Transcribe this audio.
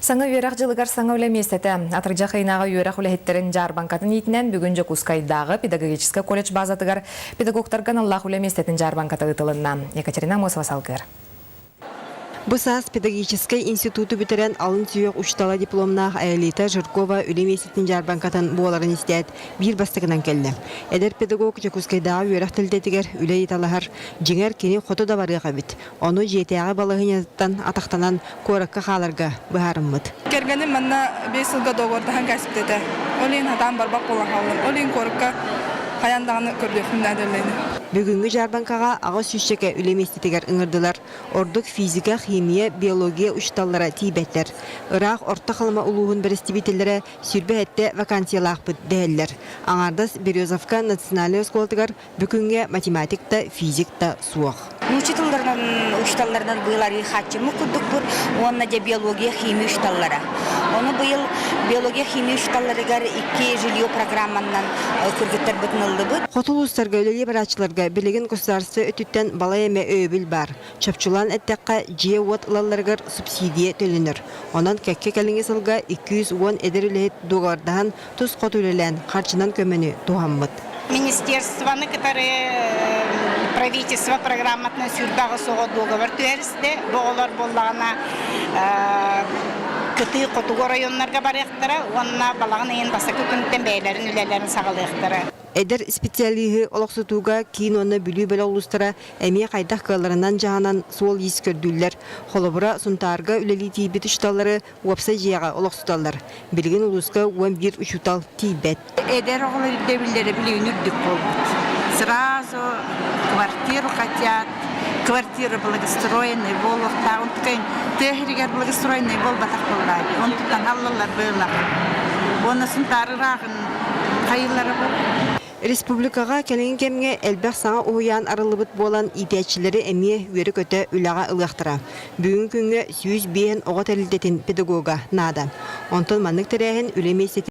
Саҥа үөрэх дьылыгар саҥа үлэ миэстэтэ. Атырдьах ыйынааҕы үөрэх үлэһиттэрин дьаарбаҥкатын иитинэн бүгүн Дьокуускайдааҕы педагогическай колледж базатыгар педагогтарга аналлаах үлэ миэстэтин дьаарбаҥката ыытылынна. Екатерина Амосова салгыыр. Бу саас педагогическай институту бүтэрэн алын сүһүөх учуутала дипломнаах Аэлита Жиркова үлэ миэстэтин дьаарбаҥкатын буоларын истээт, биир бастакынан кэллэ. Эдэр педагог Дьокуускайдааҕы үөрэх тэрилтэтигэр үлэ ыйыталаһар. Дьиҥэр, кини хоту да барыах эбит. Ону дьиэтээҕи балаһыанньатыттан атахтанан куоракка хааларга быһаарыммыт. Кэргэним манна 5 сылга договордаһан кээспит этэ. Ол иһин сатаан барбат буолан хааллым. Ол иһин куоракка хайаан даҕаны көрдүөхпүн наада үлэни. Бүгүҥҥү дьаарбаҥкаҕа аҕыс сүүсчэкэ үлэ миэстэтигэр ыҥырдылар. Ордук физика, химия, биология учууталлара тиийбэттэр. Ыраах Орто Халыма улууһун бэрэстэбиитэллэрэ 27 вакансиялаахпыт дэһэллэр. Аҥаардас Березовка национальнай оскуолатыгар Бүгүҥҥэ математик да, физик да суох. Нуучча тылларынан учууталларынан быйыл арыы хааччыммыт курдукпут уонна дьэ биология, химия учууталлара. Ону быйыл биология, химия учууталларыгар икки жилье программаннан кыргыттарбытын ыллыбыт. Хоту улуустарга үлэлии барааччыларга билигин государство өттүттэн балай эмэ өйөбүл баар. Чопчулаан эттэххэ, дьиэ-уот ылалларыгар субсидия төлөнөр. Онон кэккэ кэлиҥҥи сылга 210 эдэр үлэһит дуогабардаһан тус хоту үлэлээн харчынан көмөнү туһаммыт. Министерствоны кытары правительство программатынан сүүрбэ оҕо дуогабар түһэристэ. Бу оҕолор буоллаҕына кытыы хотугу оройуоннарга барыахтара уонна балаҕан ыйын бастакы күнтэн бэйэлэрин үлэлэрин саҕалыахтара. Эдэр специалиһы олохсутууга киин уонна Бүлүү бөлөх улуустара эмиэ хайдах кыалларынан дьаһанан суол-иис көрдүүллэр. Холобура, Сунтаарга үлэлии тиийбит учууталлары уопсай дьиэҕэ олохсуталлар. Билигин улууска 11 учуутал тиийбэт. Эдэр оҕолор ирдэбиллэрэ билигин үрдүк буолбут. Сразу квартиру хотят, квартира благоустроенный буолуохтаах. Онтукайын тыа сиригэр благоустроенный буолбатах буоллаҕа. Онтуттан аллалар быылах. Уонна Сунтаар ырааҕын хайыылара буолуо. Республикаҕа кэлиҥҥи кэмҥэ элбэх саҥа уһуйаан арыллыбыт буолан, иитээччилэри эмиэ үөрэ-көтө үлэҕэ ылыахтара. Бүгүҥҥү күҥҥэ 105 оҕо тэрилтэтин педагога наада. Онтон маннык тэрээһин үлэ миэстэтин.